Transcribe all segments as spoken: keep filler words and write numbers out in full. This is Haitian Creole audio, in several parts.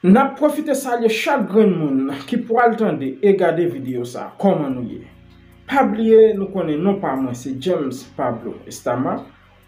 N ap pwofite salye chak grenn moun ki pral tande e gade videyo sa a. Kòman nou ye? Pa bliye, nou konnen non pa mwen se James Pablo Estama.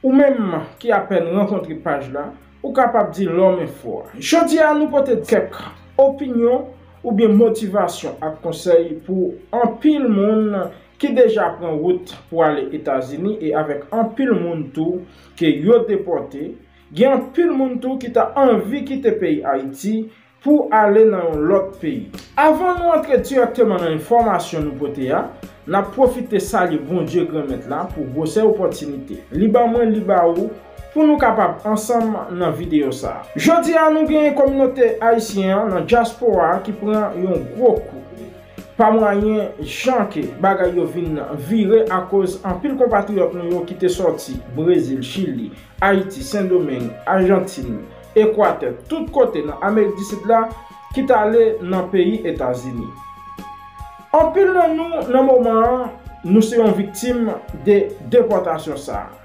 Ou menm ki apèn rankontre paj la, ou kapab di lòm enfo a. Jodi a, nou pote kèk opinyon oubyen motivasyon ak konsèy pou anpil moun ki deja pran wout pou ale Etazini e avèk anpil moun tou ke yo depòte. Gen anpil moun tou ki ta anvi kite peyi Ayiti pou ale nan yon lòt peyi. Avan nou antre dirèkteman nan enfòmasyon nou pote a, n ap pwofite salye Bondye Granmèt la pou gwosè opòtinite li ba mwen, li ba ou, pou nou kapab ansanm nan videyo sa a. Jodi a, nou genyen kominote ayisyen an nan dyaspora a ki pran yon gwo kou pa mwayen jan ke bagay yo vin vire akoz anpil konpatriyòt nou yo ki te sòti Brezil, Chili, Ayiti, Sendomeng, Ajantin, Ekwatè, tout kote nan Amerik di Sid la ki t ale nan peyi Etazini. Anpil nan nou, nan moman an, nou se yon viktim de depòtasyon sa a.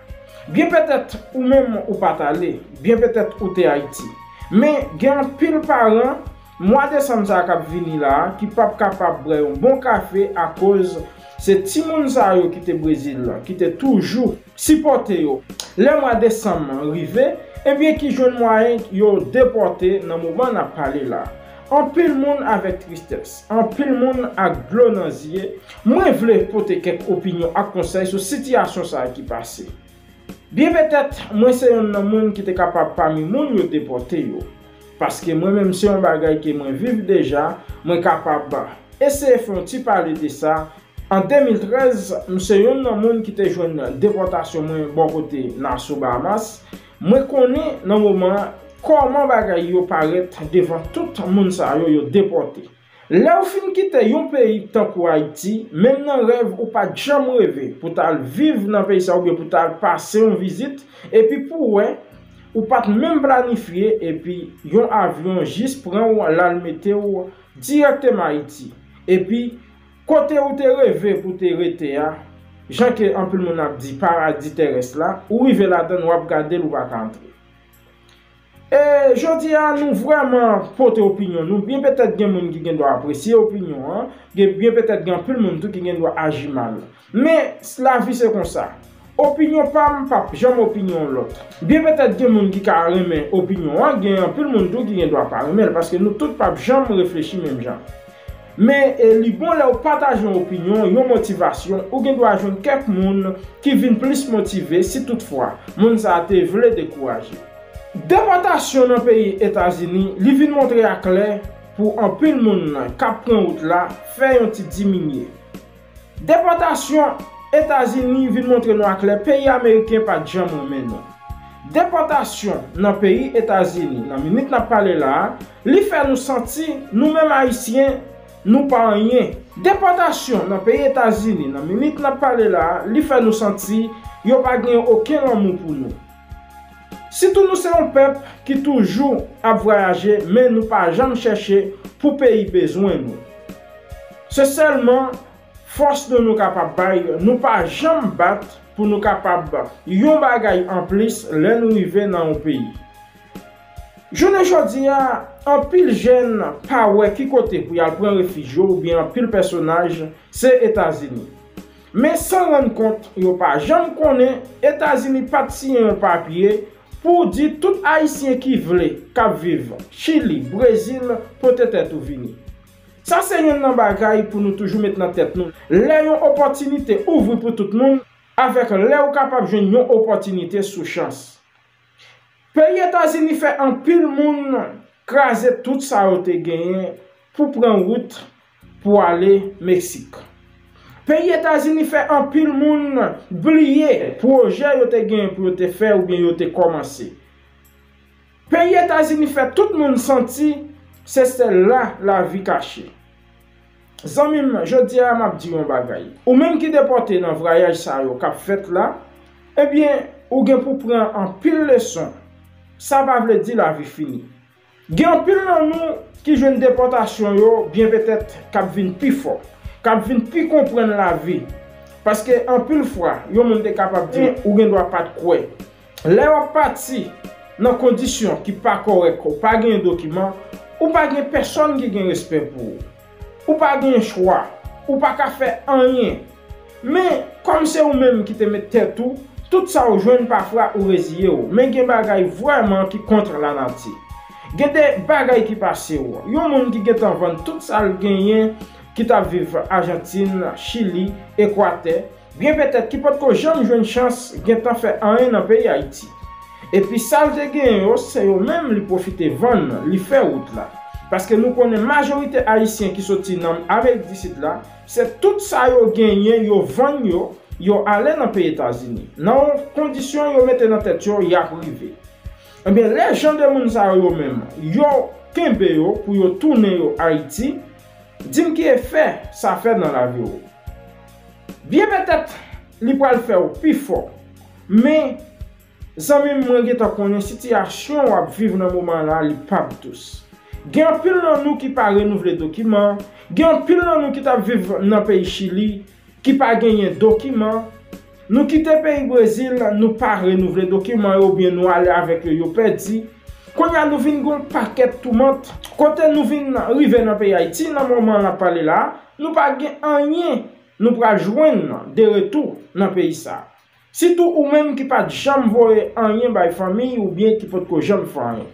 Byen petèt ou menm ou pa t ale, byen petèt ou te Ayiti. Men gen anpil paran, mwa desanm sa a k ap vini la a, ki p ap kapab bwè yon bon kafe akoz se timoun sa yo ki te Brezil la, ki te toujou sipòte yo. Lè mwa desanm rive, ebyen ki jwenn mwayen yo depòte nan moman n ap pale la. Anpil moun avèk tristès, anpil moun ak dlo nan zye. Mwen vle pote kèk opinyon ak konsèy sou sitiyasyon sa a ki pase. Byen petèt, mwen se yonn nan moun ki te kapab pami moun yo depòte yo. Paske mwen menm se yon bagay ke mwen viv deja, mwen kapab eseye fè yon ti pale de sa. An de mil trèz, m se yonn nan moun ki te jwenn depòtasyon mwen bò kote Nassau, Bahamas. Mwen konnen nan moman an kòman bagay yo parèt devan tout moun sa yo yo depòte. Lè w fin kite yon peyi tankou Ayiti, menm nan rèv ou pa t janm reve pou t al viv nan peyi sa oubyen pou t al pase yon vizit, epi pou w wè, ou pa t menm planifye, epi yon avyon jis pran w, l al mete w dirèkteman Ayiti. Epi, kote ou te reve pou te rete a, jan ke anpil moun ap di paradi terès la, ou rive ladan l, w ap gade l, ou pa ka antre. E jodi a, nou vrèman pote opinyon nou. Byen petèt gen moun ki gen dwa apresye opinyon an, gen, byen petèt gen anpil moun tou ki gen dwa aji mal. Men, lavi se konsa. Opinyon pa m p ap janm opinyon lòt. Byen petèt gen moun ki ka renmen opinyon an, gen anpil moun tou ki gen dwa pa renmen l, paske nou tout p ap janm reflechi menm jan. Men, e, li bon lè w pataje yon opinyon, yon motivasyon, ou gen dwa jwenn kèk moun ki vin plis motive si toutfwa moun sa a te vle dekouraje. Depòtasyon nan peyi Etazini, li vin montre aklè pou anpil moun k ap pran wout la fè yon ti diminye. Depòtasyon Etazini vin montre nou aklè peyi ameriken pa t janm renmen nou. Depòtasyon nan peyi Etazini, nan minit n ap pale la a, li fè nou santi nou menm Ayisyen, nou pa anyen. Depòtasyon nan peyi Etazini, nan minit n ap pale la a, li fè nou santi yo pa gen okenn lanmou pou nou. Sitou nou se yon pèp ki toujou ap vwayaje, men nou pa janm chèche pou peyi bezwen nou. Se sèlman fòs nou nou kapab bay, nou pa janm bat pou nou kapab yon bagay anplis lè nou rive nan yon peyi. Jounen jodi a, anpil jèn pa wè ki kote pou y al pran refij yo oubyen anpil pèsonaj se Etazini. Men san rann kont, yo pa janm konnen Etazini pa t siyen yon papye pou di tout Ayisyen ki vle, k ap viv Chili, Brezil, pote tèt ou vini. Sa se yonn nan bagay pou nou toujou met nan tèt nou. Lè yon opòtinite ouvri pou tout moun, avèk lè ou kapab jwenn yon opòtinite sou chans. Peyi Etazini fè anpil moun kraze tout sa yo te genyen pou pran wout pou ale Meksik. Peyi Etazini fè anpil moun bliye pwojè yo te genyen pou yo te fè oubyen yo te kòmanse. Peyi Etazini fè tout moun santi se sèl la lavi kache. Zanmi m, jodi a m ap di yon bagay. Ou menm ki depòte nan vwayaj sa yo k ap fèt la, ebyen, ou gen pou pran anpil leson. Sa pa vle di lavi fini. Gen anpil nan nou ki jwenn depòtasyon yo byen petèt k ap vin pi fò, k ap vin pi konprann lavi. Paske anpil fwa, yon moun te kapab di, ou gen dwa pa t kwè. Lè w ap pati nan kondisyon ki pa kòrèk, ou pa gen dokiman, Ou pa gen pèsonn ki gen respè pou ou. Ou pa gen chwa. Ou pa ka fè anyen. Men, kòm se ou menm ki te met tèt ou, tout sa ou jwenn pafwa ou reziye w. Men gen bagay vrèman ki kont lanati. Gen de bagay ki pase w. Yon moun ki gentan vann tout sa l genyen, ki t ap viv Ajantin, Chili, Ekwatè, byen petèt ki potko janm jwenn chans gentan fè anyen nan peyi Ayiti. Epi sa l te genyen yo, se yo menm li pwofite vann, li fè wout la. Paske nou konnen majorite Ayisyen ki soti nan Amerik di Sid la, se tout sa yo genyen, yo vann yo, yo ale nan peyi Etazini. Nan yon kondisyon yo mete nan tèt yo, y ap rive. Ebyen, lè jan de moun sa yo menm, yo kenbe yo pou yo tounen yo Ayiti, di m ki efè sa fè nan lavi w. Byen petèt, li pral fè w pi fò. Men, zanmi m, mwen gentan konnen sitiyasyon w ap viv nan moman la, li p ap dous. Gen anpil nan nou ki pa renouvle dokiman, gen anpil nan nou ki t ap viv nan peyi Chili, ki pa genyen dokiman. Nou kite peyi Brezil, nou pa renouvle dokiman yo oubyen nou ale avèk yo, yo pèdi. Kounye a nou vin gen yon pakèt toumant. Kote nou vin rive nan peyi Ayiti, nan moman n ap pale la, nou pa gen anyen nou pral jwenn de retou nan peyi sa. Sitou ou menm ki pa t janm voye anyen bay fanmi oubyen ki potko janm fè anyen.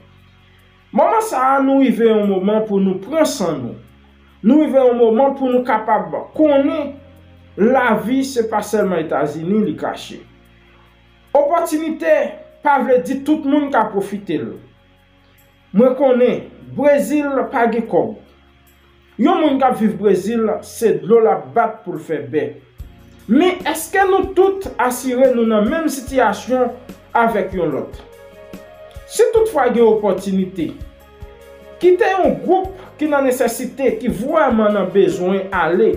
Moman sa a, nou rive yon moman pou nou pran san nou. Nou rive yon moman pou nou kapab konnen lavi se pa sèlman Etazini li kache. Opòtinite pa vle di tout moun ka pwofite l. Mwen konnen Brezil pa gen kòb. Yon moun k ap viv Brezil, se dlo l ap bat pou l fè bè. Men èske nou tout asire nou nan menm sitiyasyon avèk yon lòt? Si toutfwa gen opòtinite, kite yon gwoup ki nan nesesite, ki vrèman nan bezwen ale.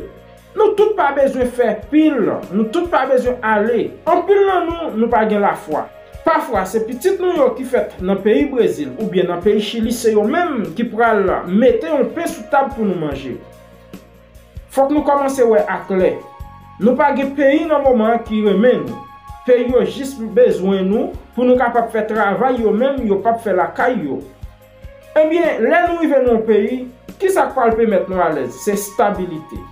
Nou tout pa bezwen fè pil, nou tout pa bezwen ale. Anpil nan nou, nou pa gen lafwa. Pafwa, se pitit nou yo ki fèt nan peyi Brezil oubyen nan peyi Chili, se yo menm ki pral mete yon pen sou tab pou nou manje. Fòk nou kòmanse wè aklè. Nou pa gen peyi nan moman an ki renmen nou. Peyi yo jis bezwen nou pou nou kapab fè travay yo menm yo p ap fè lakay yo. Ebyen, lè nou rive nan yon peyi, kisa k pral pèmèt nou alèz? Se stabilite.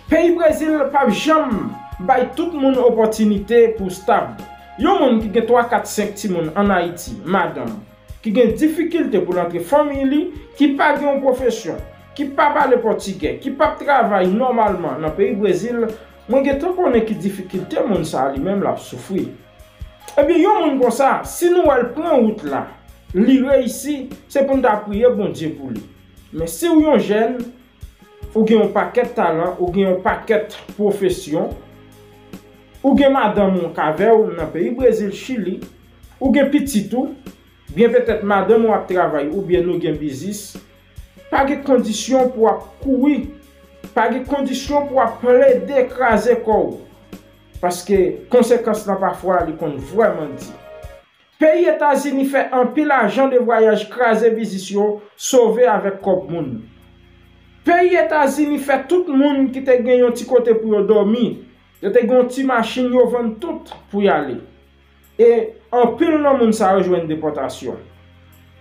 Peyi Brezil p ap janm bay tout moun opòtinite pou stab. Yon moun ki gen twa, kat, senk timoun ann Ayiti, madanm, ki gen difikilte pou l antre fanmi li, ki pa gen yon pwofesyon, ki pa pale pòtigè, ki p ap travay nòmalman nan peyi Brezil, mwen gentan konnen ki difikilte moun sa a li menm l ap soufri. Ebyen, yon moun konsa, si nou wè l pran wout la, li reyisi, se pou n ta priye Bondye pou li. Men si w yon jèn, ou gen yon pakèt talan, ou gen yon pakèt pwofesyon, ou gen madanm ou k avè w nan peyi Brezil, Chili, ou gen pitit ou, byen petèt madanm ou ap travay oubyen nou gen biznis, pa gen kondisyon pou w ap kouri, pa gen kondisyon pou w ap plede kraze kò w. Paske konsekans lan pafwa li konn vrèman di. Peyi Etazini fè anpil ajan de vwayaj kraze biznis yo sove avèk kòb moun. Peyi Etazini fè tout moun ki te gen yon ti kote pou yo dòmi, yo te gen yon ti machin, yo vann tout pou y ale. E anpil nan moun sa yo jwenn depòtasyon.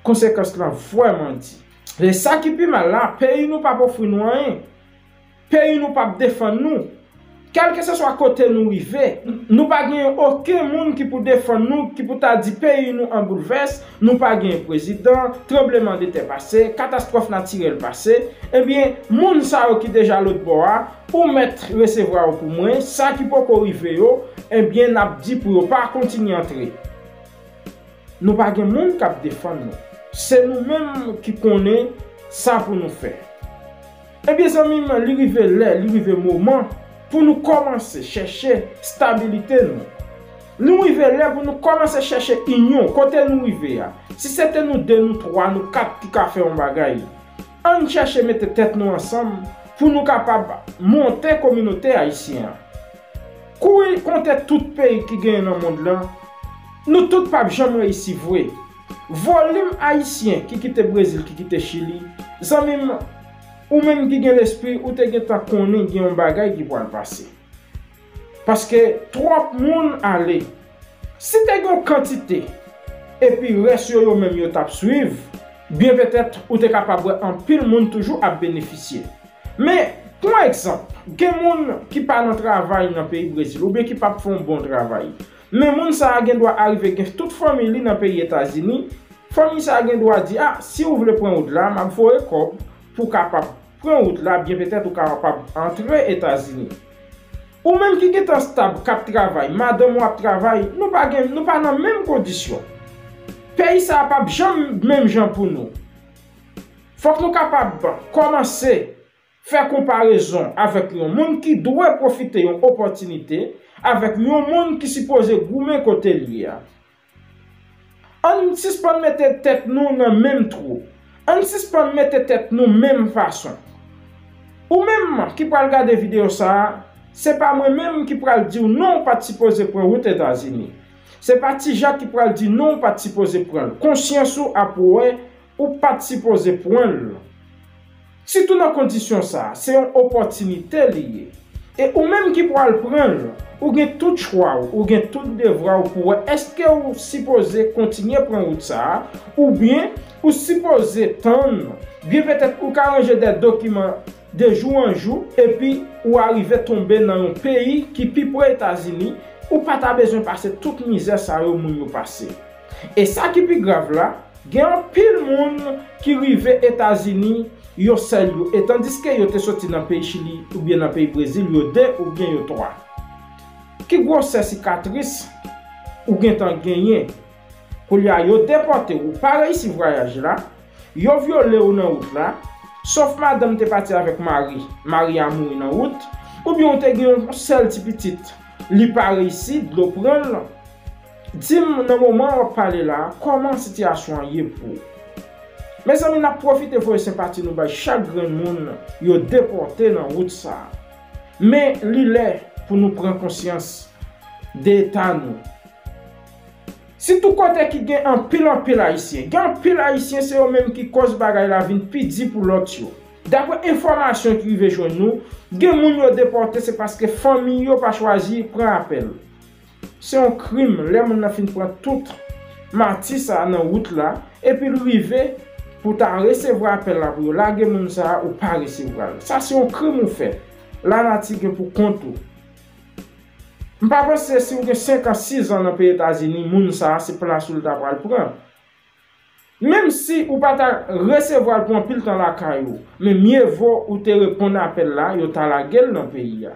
Konsekans lan vrèman di. E sa ki pi mal la, peyi nou p ap ofri nou anyen. Peyi nou p ap defann nou. Kèlkeseswa kote nou rive, nou pa gen okenn moun ki pou defann nou, ki pou ta di peyi nou an boulvès, nou pa gen prezidan, tranblemanntè pase, katastwòf natirèl pase. Ebyen, moun sa yo ki deja lòtbò a, ou mèt resevwa yo pou mwen, sa ki poko rive yo, ebyen, n ap di pou yo pa kontinye antre. Nou pa gen moun k ap defann nou. Se nou menm ki konnen sa pou nou fè. Ebyen, zanmi m, li rive lè, li rive moman pou nou kòmanse chèche stabilite nou. Nou rive lè pou nou kòmanse chèche inyon kote nou rive a. Si se te nou de, nou twa, nou kat ki ka fè yon bagay, ann chèche mete tèt nou ansanm pou nou kapab monte kominote ayisyen an. Kouri konte tout peyi ki genyen nan mond lan, nou tout p ap janm reyisi vre. Volim ayisyen ki kite Brezil, ki kite Chili, zanmi m, ou menm ki gen lespri, ou te gentan konnen gen yon bagay ki pral pase. Paske twòp moun ale. Si te gen yon kantite, epi rès yo, yo menm yo t ap swiv, Byen petèt, ou te kapab wè anpil moun toujou ap benefisye. Men, pran egzanp, gen moun ki pa nan travay nan peyi Brezil oubyen ki p ap fè yon bon travay. Men moun sa a gen dwa arive gen tout fanmi li nan peyi Etazini. Fanmi sa a gen dwa di, "A, si w vle pran wout la, m ap voye kòb pou w kapab pran wout la, byen petèt ou kapab antre Etazini." Ou menm ki gentan stab, k ap travay, madanm ou ap travay, nou pa gen, nou pa nan menm kondisyon. Peyi sa a p ap janm menm jan pou nou. Fòk nou kapab kòmanse fè konparezon avèk yon moun ki dwe pwofite yon opòtinite avèk yon moun ki sipoze goumen kote l ye a. Ann sispann mete tèt nou nan menm twou. Ann sispann mete tèt nou menm fason. Ou menm ki pral gade videyo sa a, se pa mwen menm ki pral di w non, ou pa t sipoze pran wout Etazini. Se pa Ti Jak ki pral di non, ou pa t sipoze pran l. Konsyans ou ap wè ou pa t sipoze pran l. Sitou nan kondisyon sa a, se yon opòtinite li ye. E ou menm ki pral pran l, ou gen tout chwa w, ou gen tout devwa w pou wè èske ou sipoze kontinye pran wout sa a, oubyen ou sipoze tann, byen petèt ou ka ranje de dokiman de jou an jou, epi ou arive tonbe nan yon peyi ki pi pre Etazini, ou pa ta bezwen pase tout mizè sa yo moun yo pase. E sa ki pi grav la, gen anpil moun ki rive Etazini yo sèl yo, e tandiske yo te soti nan peyi Chili oubyen nan peyi Brezil, yo de oubyen yo twa. Ki gwosè sikatris ou gentan genyen? Koulye a, yo depòte w, ou pa reyisi vwayaj la, yo vyole w nan wout la, sof madanm te pati avèk mari, mari a mouri nan wout, oubyen w te gen yon sèl ti pitit, li pa reyisi, dlo pran l. Di m, nan moman w ap pale la a, kòman sitiyasyon an ye pou ou? Mezanmi, n ap pwofite voye senpati nou bay chak grenn moun yo depòte nan wout sa a. Men, li lè pou nou pran konsyans de eta nou. Sitou kote ki gen anpil, anpil Ayisyen. Gen anpil Ayisyen, se yo menm ki kòz bagay la vin pi di pou lòt yo. Daprè enfòmasyon ki rive jwenn nou, gen moun yo depòte se paske fanmi yo pa chwazi pran apèl. Se yon krim lè moun nan fin pran tout mati sa a nan wout la, epi l rive pou ta resevwa apèl la pou yo lage moun sa a, ou pa resevwa l. Sa se yon krim ou fè. Lanati gen pou kont ou. M pa panse si w gen senk an, sis an nan peyi Etazini, moun sa a se plas ou l ta pral pran. Menm si ou pa ta resevwa l pou anpil tan lakay ou, men mye vo ou te reponn apèl la, yo ta lage l nan peyi a.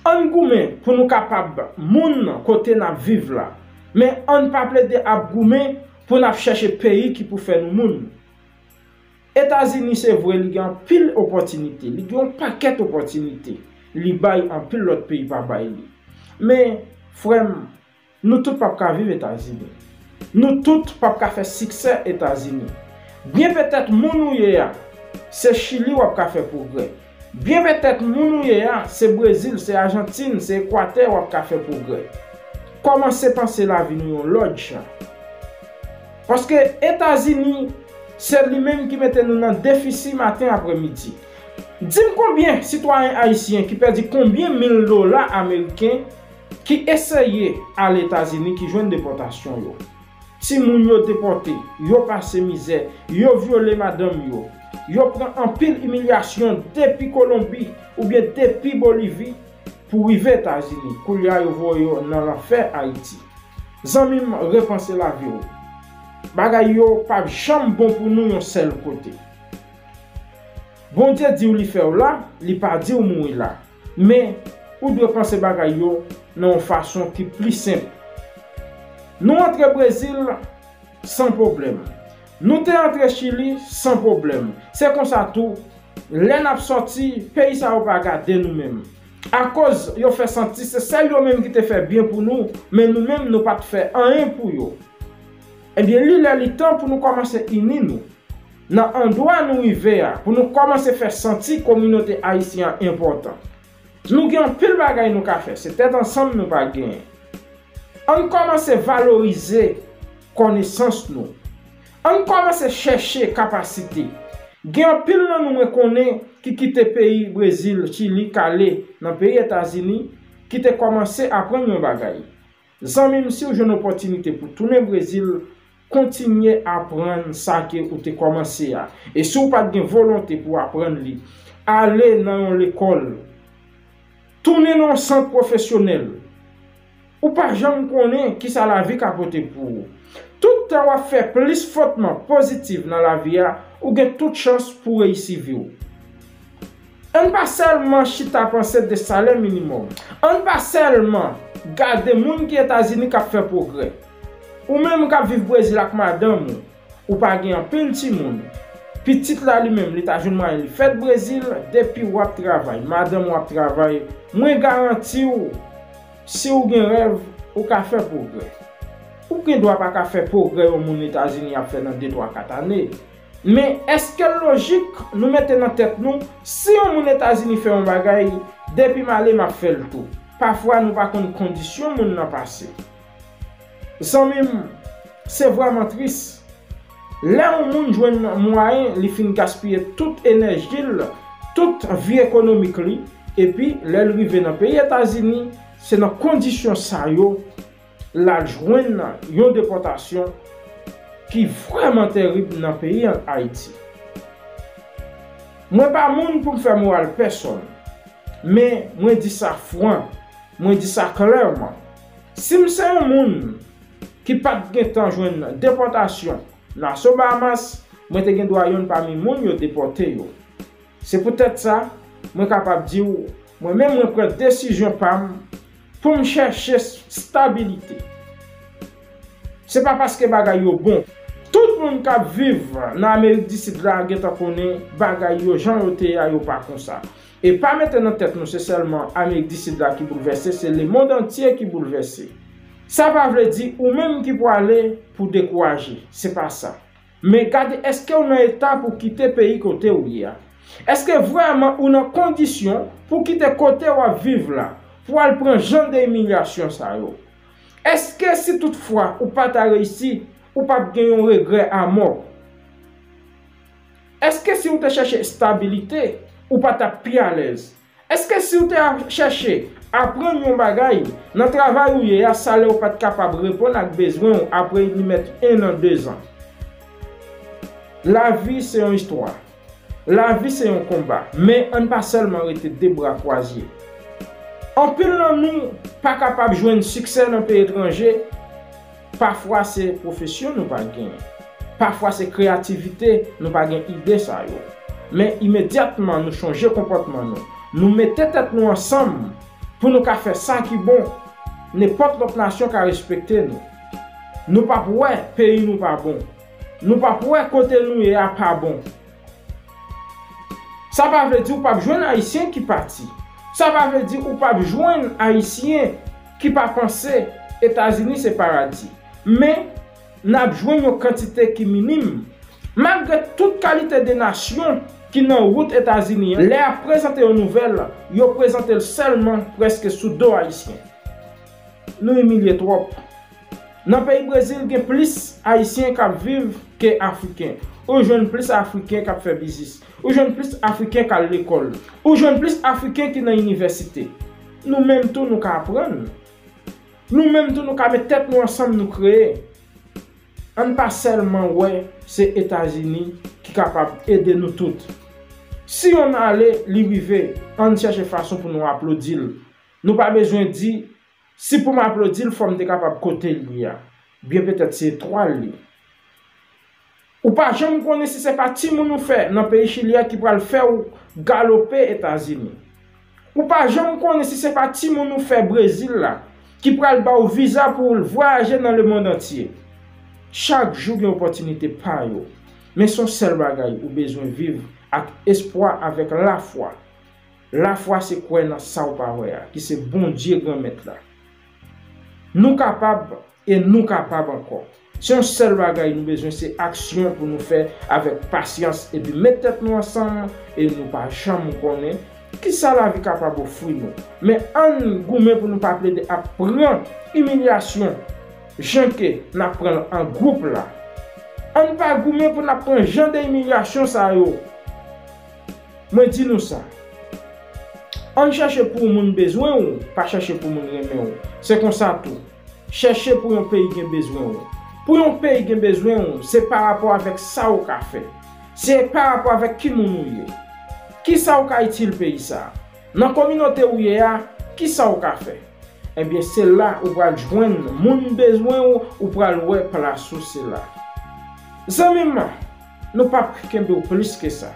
Ann goumen pou nou kapab moun kote n ap viv la, men ann pa plede ap goumen pou n ap chèche peyi ki pou fè nou moun. Etazini, se vre, li gen anpil opòtinite, li gen yon pakèt opòtinite, li bay anpil lòt peyi pa bay li. Men, frè m, nou tout p ap ka viv Etazini. Nou tout p ap ka fè siksè Etazini. Byen petèt moun ou ye a, se Chili w ap ka fè pwogrè. Byen petèt moun ou ye a, se Brezil, se Ajantin, se Ekwatè w ap ka fè pwogrè. Kòmanse panse lavi nou yon lòt jan. Paske Etazini, se li menm ki mete nou nan defisi maten aprèmidi. Di m konbyen sitwayen ayisyen ki pèdi konbyen mil dola ameriken ki eseye al Etazini ki jwenn depòtasyon yo. Timoun yo depòte, yo pase mizè, yo vyole madanm yo, yo pran anpil imilyasyon depi Kolonbi oubyen depi Bolivi pou rive Etazini. Koulye a yo voye yo nan lanfè Ayiti. Zanmi m, repanse lavi w. Bagay yo p ap janm bon pou nou yon sèl kote. Bondye di w li fè w la, li pa di w mouri la. Men, ou dwe panse bagay yo nan yon fason ki pli senp. Nou antre Brezil san pwoblèm. Nou te antre Chili san pwoblèm. Se konsa tou, lè n ap sòti, peyi sa yo pa gade nou menm. Akoz yo fè santi se sèl yo menm ki te fè byen pou nou, men nou menm nou pa t fè anyen pou yo. Ebyen, li lè li tan pou nou kòmanse ini nou. Nan andwa nou rive a, pou nou kòmanse fè santi kominote ayisyen an enpòtan. Nou gen anpil bagay nou ka fè, se tèt ansanm nou pa genyen. Ann kòmanse valorize konesans nou. Ann kòmanse chèche kapasite. Gen anpil nan nou mwen konnen ki kite peyi Brezil, Chili, k ale nan peyi Etazini, ki te kòmanse aprann yon bagay. Zanmi m, si w jwenn opòtinite pou tounen Brezil, kontinye aprann sa ke ou te kòmanse a. E si w pa t gen volonte pou w aprann li, ale nan yon lekòl. Tounen nan yon sant pwofesyonèl. Ou pa janm konnen kisa lavi ka pote pou ou. Tout tan w ap fè plis fòtman pozitif nan lavi a, ou gen tout chans pou reyisi vi w. Ann pa sèlman chita panse de salè minimòm. Ann pa sèlman gade moun ki Etazini k ap fè pwogrè. Ou menm k ap viv Brezil ak madanm ou, ou pa gen anpil timoun. Pitit la li menm, li ta jwenn mwayen li fèt Brezil, depi w ap travay, madanm ou ap travay, mwen garanti w, si w gen rèv, ou ka fè pwogrè. Ou gen dwa pa ka fè pwogrè yon moun Etazini ap fè nan de, twa, kat ane. Men èske l lojik nou mete nan tèt nou, si yon moun Etazini fè yon bagay, depi m ale m ap fè l tou? Pafwa nou pa konn kondisyon moun nan pase. Zanmi m, se vrèman tris. Lè yon moun jwenn mwayen, li fin gaspiye tout enèji l, tout vi ekonomik li, epi lè l rive nan peyi Etazini, se nan kondisyon sa yo l al jwenn yon depòtasyon ki vrèman tèrib nan peyi Ayiti. Mwen pa moun pou m fè moral pèsonn, men mwen di sa fran, mwen di sa klèman. Si m se yon moun ki pa t gentan jwenn depòtasyon Nassau Bahamas, mwen te gen dwa youn pami moun yo depòte yo. Se poutèt sa, mwen kapab di w, mwen menm mwen pran desizyon pa m pou m chèche stabilite. Se pa paske bagay yo bon. Tout moun k ap viv nan Amerik di Sid la gentan konnen bagay yo jan yo te ye a, yo pa konsa. E pa mete nan tèt nou se sèlman Amerik di Sid la ki boulvèse, se lemonn antye ki boulvèse. Sa pa vle di ou menm ki pwale pou dekouraje, se pa sa. Men gade èske w nan eta pou kite peyi kote w ye a. Èske vrèman ou nan kondisyon pou kite kote w ap viv la, pou al pran jan de imilyasyon sa yo? Èske si toutfwa ou pa ta reyisi, ou p ap gen yon regrè amò? Èske si w te chèche estabilite, ou pa t ap pi alèz? Èske si w te ap chèche aprann yon bagay nan travay ou ye a, salè w pa t kapab reponn ak bezwen w apre li mèt en an, dezan? Lavi se yon istwa. Lavi se yon konba, men ann pa sèlman rete de bra kwaze. Anpil nan nou pa kapab jwenn siksè nan peyi etranje. Pafwa se pwofesyon nou pa genyen. Pafwa se kreyativite, nou pa gen ide sa yo. Men imedyatman nou chonje konpòtman nou. Nou mete tèt nou ansanm pou nou ka fè sa ki bon. Nenpòt lòt nasyon ka respekte nou. Nou p ap wè peyi nou pa bon. Nou p ap wè kote nou ye a pa bon. Sa pa vle di ou p ap jwenn Ayisyen ki pati. Sa pa vle di ou p ap jwenn Ayisyen ki pa panse Etazini se paradi. Men, n ap jwenn yon kantite ki minim. Malgre tout kalite de nasyon ki nan wout Etazini an, lè y ap prezante yon nouvèl, yo prezante l sèlman prèske sou do Ayisyen. Nou imilye twòp. Nan peyi Brezil, gen plis Ayisyen k ap viv ke Afriken. Ou jwenn plis Afriken k ap fè biznis. Ou jwenn plis Afriken k al lekòl. Ou jwenn plis Afriken ki nan inivèsite. Nou menm tou, nou ka aprann. Nou menm tou, nou ka met tèt nou ansanm, nou kreye. Ann pa sèlman wè se Etazini ki kapab ede nou tout. Si yonn ale, li rive, ann chèche fason pou nou aplodi l. Nou pa bezwen di, si pou m aplodi l, fò m te kapab kote l ye a. Byen petèt se etwal li. Ou pa janm konnen si se pa timoun ou fè nan peyi Chili a ki pral fè w galope Etazini. Ou pa janm konnen si se pa timoun ou fè Brezil la ki pral ba w viza pou w vwayaje nan lemonn antye. Chak jou gen opòtinite pa yo. Men se yon sèl bagay ou bezwen viv ak espwa, avèk lafwa. Lafwa se kwè nan sa w pa wè a, ki se Bondye Granmèt la. Nou kapab e nou kapab ankò. Se yon sèl bagay nou bezwen, se aksyon pou nou fè avèk pasyans epi met tèt nou ansanm e nou pa janm konnen kisa lavi kapab ofri nou. Men ann goumen pou nou pa plede ap pran imilyasyon jan ke n ap pran l an gwoup la. Ann pa goumen pou n ap pran jan de imilyasyon sa yo. Mwen di nou sa. Ann chèche pou moun bezwen w, pa chèche pou moun renmen w. Se konsa tou. Chèche pou yon peyi gen bezwen w. Pou yon peyi gen bezwen w, se pa rapò avèk sa w ka fè. Se pa rapò avèk ki moun ou ye. Ki sa w ka itil peyi sa a? Nan kominote ou ye a, ki sa w ka fè? Ebyen, se la ou pral jwenn moun bezwen w, ou pral wè plas ou se la. Zanmi m, nou p ap kenbe w plis ke sa.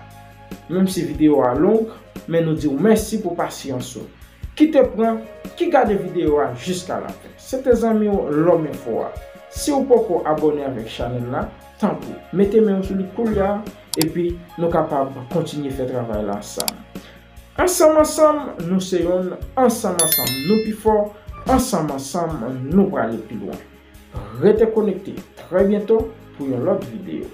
Menm si videyo a long, men nou di w mèsi pou pasyans ou ki te pran, ki gade videyo a jiska lafen. Se te zanmi w Lòm Enfo a. Si w poko abòne avèk chanèl la, tanpri, mete men w sou li koulye a, epi nou kapab kontinye fè travay la ansanm. Ansanm, ansanm, nou se yonn, ansanm, ansanm, nou pi fò, ansanm, ansanm, nou prale pi lwen. Rete konekte, trè byento pou yon lòt videyo.